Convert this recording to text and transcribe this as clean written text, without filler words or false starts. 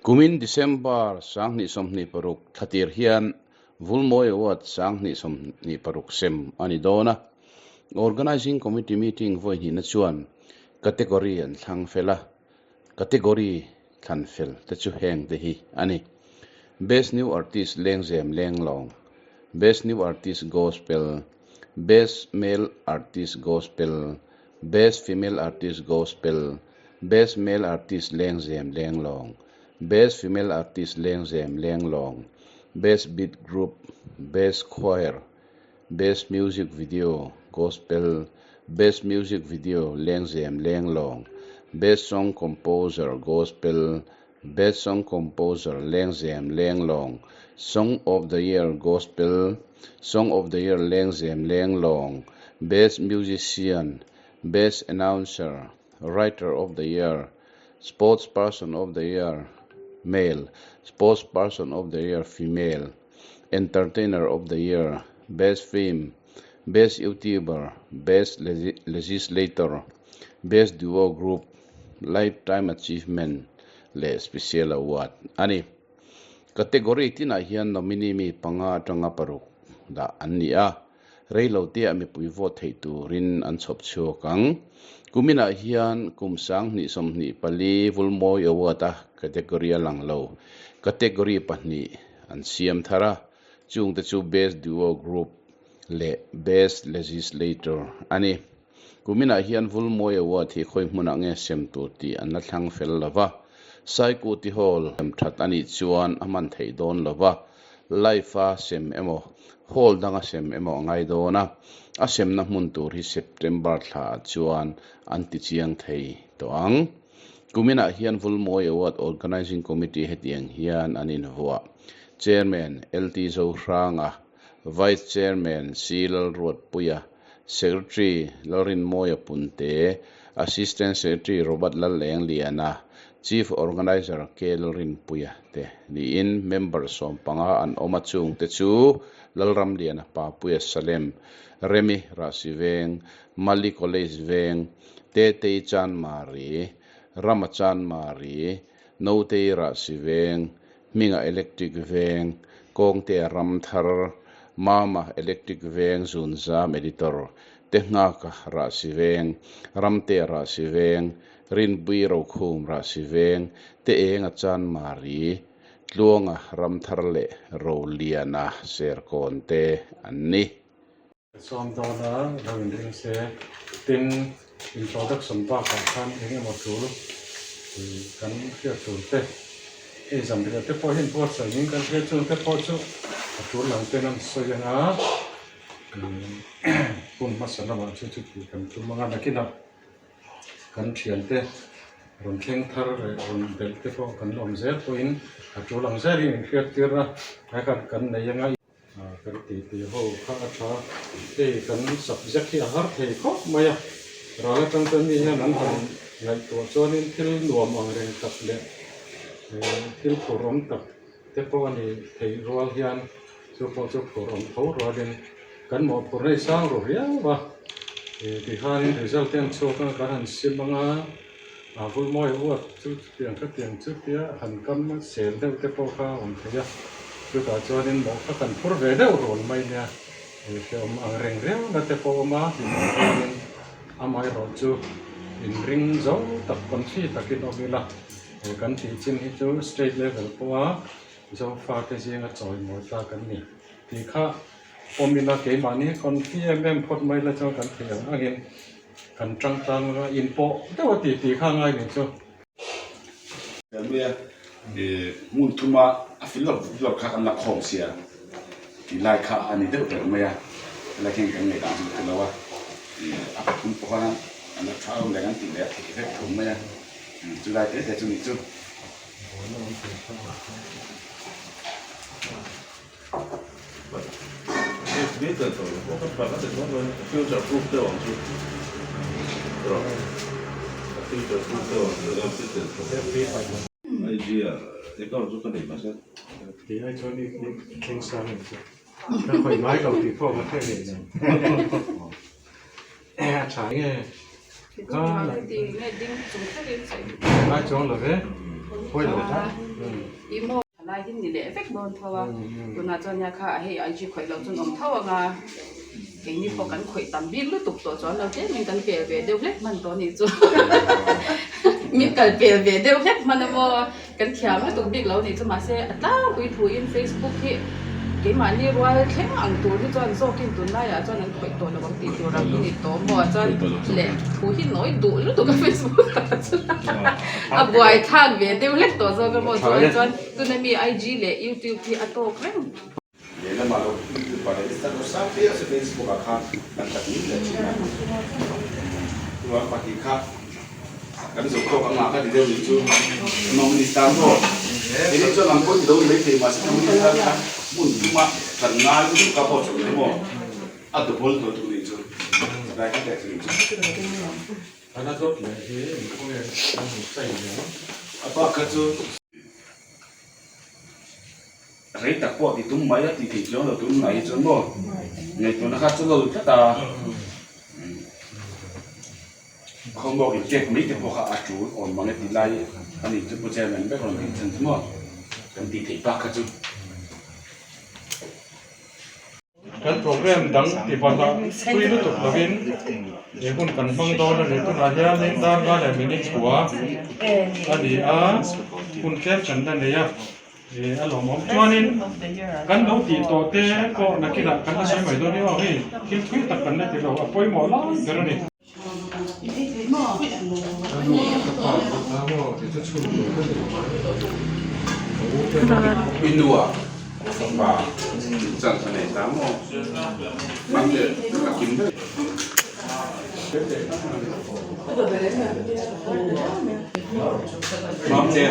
Kumin December 2026 thlatir hian Vulmawi Award 2026 sem a ni dawn a. Organising Committee meeting vawi hnihna chuan category an thlang fel a, category thlan fel te chu heng te hi a ni, Best New Artist Lengzem Lenglawng, Best New Artist Gospel, Best Male Artist Gospel, Best Female Artist Gospel, Best Male Artist Lengzem Lenglawng, Best Female Artist Lengzem Lenglawng, Best Beat Group, Best Choir, Best Music Video, Gospel, Best Music Video, Lengzem Lenglawng, Best Song Composer, Gospel, Best Song Composer, Lengzem Lenglawng, Song of the Year, Gospel, Song of the Year, Lengzem Lenglawng, Best Musician, Best Announcer, Writer of the Year, Sports Person of the Year, Male, Sports Person of the Year, Female. Entertainer of the Year, Best Film, Best YouTuber, Best Legislator, Best Duo Group, Lifetime Achievement leh Special Award a ni. Category tinah hian nominee mi panga atanga paruk dah an ni a, reiloteah mipui vote theih turin an chhawp chhuak ang. Kuminah hian kum 2024 Vulmawi Award-a category a lang lo. Category pahnih an siam thar a, chungte chu Best Duo Group leh Best Legislator a ni. Kuminah hian Vulmawi Award hi khawi hmunah nge sem tur tih an la thlang fel lo va, Saikuti Hall sem that a nih chuan a hman theih dawn lo va, Live-a sem emaw, hall danga sem emaw a ngai dawn a, a semna hmun tur hi September thlaah chuan an ti chiang thei tawh ang. Kuminah hian Vulmawi Award Organising Committee hetiang hian an invuah, Chairman, LT Zohranga, Vice Chairman, C Lalruatpuia, Secretary, Lalrinmawia Punte, Assistant Secretary, Robert Lalengliana, Chief Organiser, K Lalrinpuia te niin member sawmpanga an awm a, chungte chu Lalramliana Papuia Salem, Remi Rahsi Veng, Mali College Veng, Tetei Chanmari, Rama Chanmari, Notei Rahsi Veng, Hminga Electric Veng, Kawngtea Ramthar, Mama Electric Veng Zunzam Editor, Tehnghaka Rahsi Veng, Ramtea Rahsi Veng, Rinpui Rokhum Rahsi Veng, Te Enga Chanmari, Tluanga Ramthar leh Roliana Serkawn te an ni. Sawm dawna lo inring se, tin introduction bakah khan eng emaw tul kan hriat tur te, hei zanriah te pawh hi inbuatsaih niin kan hria chung te pawh chu a tul lang ten an sawi ang a, hun hmasa lamah chu chuti kan tum ang a, nakinah kan thiante rawn thleng thar leh rawn belh te pawh kan la awm zel pawhin a tul ang zelin inhriat tirna kan nei ang a. Kan titi ho kha a tha. Hei kan subject hi a har thei khawp mai a, ral atang chuan mi hian an han ngaihtuah chuanin thil nuam ang reng tak leh thil phur awm tak te pawh a ni theih rual hian chu pawh chu phur awm tho rualin kan mawhphurna hi sang ru riau a, tikhanin result te an chhuak a kan han sim ang a, a vulmawi uat chu chutiang khatiang chu tia han kam sel deuh te pawh kha a awm thei a, chutah chuanin mawh kha kan phur ve deuh run mai nia, hrehawm ang reng riauna te pawh a awm a, hlimawm rualin amaherawh chu inring zo tak confi takin awm ila, kan tih chin hi chu state level pawha Zofate zinga chawimawi tlak an ni tih kha awm ila keimahni confi em em phawt mai la chuan kan theih ang angin Kan tang tlang a in pawh deuh a ti tih kha ngai nih chu. Nia hmun thuma a fil lawk lawk kha kan la khawm sia tih lai kha a ni deuh ber mai a, helai khian kan ngaihdan chu ka ti lo a, a pathum pawh khan an la tha awm leh an tih leh a theih vek tho mai a, chulai te te chu nih chu. Tih ai chuan i thleng sang em chu ka khawih ngai lo tih pawh ka hre leh nen a tha nge ka ngai chuang lo ve. I maw thalai hi ni leh vek dawn tho a, tunah chuan nia kha hei IG khawih loh chuan awm tho ang a, keini pawh kan khawih tam bik lutuk tawh chuan lo tlemin kan pel ve deuh hlek hman tawh a nih chu min kal pel ve deuh hlek hman a maw. Kan thiam lutuk bik lo nih chu mahse a tlangpui thuin Facebook hi keimahni rual thleng ang tur hi chuan zawkin tunlaiah chuan an khawih tawh lo ang tih tur ang hi ni tawh maw chuan leh thu hi nawi duh lutuk a Facebook ah chuan a buai thlak ve deuh hlek tawh zawk a maw chuan chuan tuna mi IG leh YouTube hi a tawk reng. Lehlamah lo YouTube ah leh Instagram sang viau se Facebook ah khan kan tla tling leh thin a. Chuvang pahnih kha kan zo tawk anga ka ti deuh nih chu nominee tan maw kei ni chuan ang pawh ti lo ni maithei mahse nominee tan khan hmun thuma kan ngai lutuk a pawh chawlh emaw a double tawh tur nih chu lai kha tek nih chu. An a dawt leh hi engkhawnge an hmu chai nia. A bak kha chu. Rei tak pawh ti tum mai a tih theih chuang lo tum mai hi chuan maw ngaihtuahna kha chu lo tlat a, khawmawk in kek mai te pawh kha a tul awm mang e tih lai a nih chu Pu Chairman vek rawn tih chhan chu maw kan tih theih bak kha chu. Kan program dang ti balh a thui lutuk lovin he hun kan hmang dawn a ni. Tunah hianin dar nga leh minute kua a ni a, hun tlem kan la nei a, a lawmawm. Chuanin kan lo tih tawh te pawh nakinah kan la sawi mai dawn ni aw hei thil thui tak kan la ti lo, a pawimawh lai ber a ni. Inua fapa chan a nei ta maw? Mangte a kim vek. Mangte.